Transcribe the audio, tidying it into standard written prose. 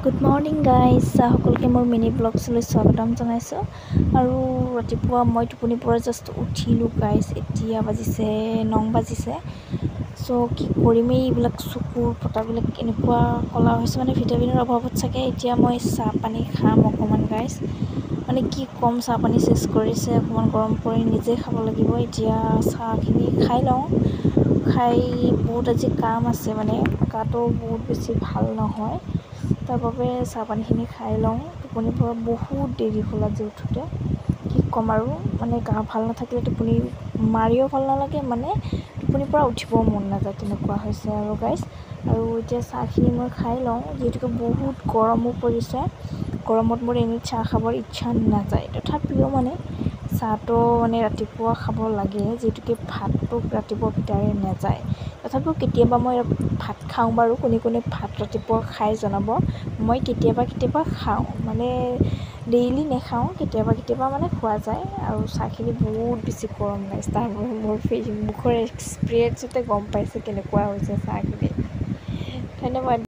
Good morning guys, সকলোকে মোৰ mini ব্লগছলৈ স্বাগতম জনাইছোঁ। আৰু ৰাতিপুৱা মই টোপনিৰ পৰা জাষ্ট উঠিলোঁ গাইজ। এতিয়া বাজিছে 9 বাজিছে। চ' কি কৰিমেই, এইবিলাক চকুৰ পতাবিলাক এনেকুৱা ক'লা হৈছে, মানে ভিটামিনৰ অভাৱত চাগে। এতিয়া মই চাহ পানী খাম অকণমান গাইজ, মানে কি ক'ম, চাহ পানী চেচ কৰিছে, অকণমান গৰম কৰি নিজে খাব লাগিব। এতিয়া চাহখিনি খাই লওঁ। খাই বহুত আজি কাম আছে, মানে গাটো বহুত বেছি ভাল নহয়, তাৰ বাবে চাহ পানীখিনি খাই লওঁ। টোপনিৰ পৰা বহুত দেৰি হ'ল আজি উঠোঁতে, কি ক'ম আৰু, মানে গা ভাল নাথাকিলে টোপনি মাৰিও ভাল নালাগে, মানে টোপনিৰ পৰা উঠিবও মন নাযায়, তেনেকুৱা হৈছে আৰু গাইজ। আৰু এতিয়া চাহখিনি মই খাই লওঁ, যিহেতুকে বহুত গৰমো পৰিছে। গৰমত মোৰ এনেই চাহ খাবৰ ইচ্ছা নাযায়, তথাপিও মানে চাহটো মানে ৰাতিপুৱা খাব লাগে, যিহেতুকে ভাতটো ৰাতিপুৱা ভিতৰে নাযায়। তথাপিও কেতিয়াবা মই ভাত খাওঁ বাৰু। কোনে কোনে ভাত ৰাতিপুৱা খাই জনাব। মই কেতিয়াবা কেতিয়াবা খাওঁ, মানে ডেইলি নাখাওঁ, কেতিয়াবা কেতিয়াবা মানে খোৱা যায়। আৰু চাহখিনি বহুত বেছি গৰম গাইজ, তাৰ মোৰ মুখৰ এক্সপিৰিয়েঞ্চতে গম পাইছে কেনেকুৱা হৈছে চাহখিনি। ধন্যবাদ।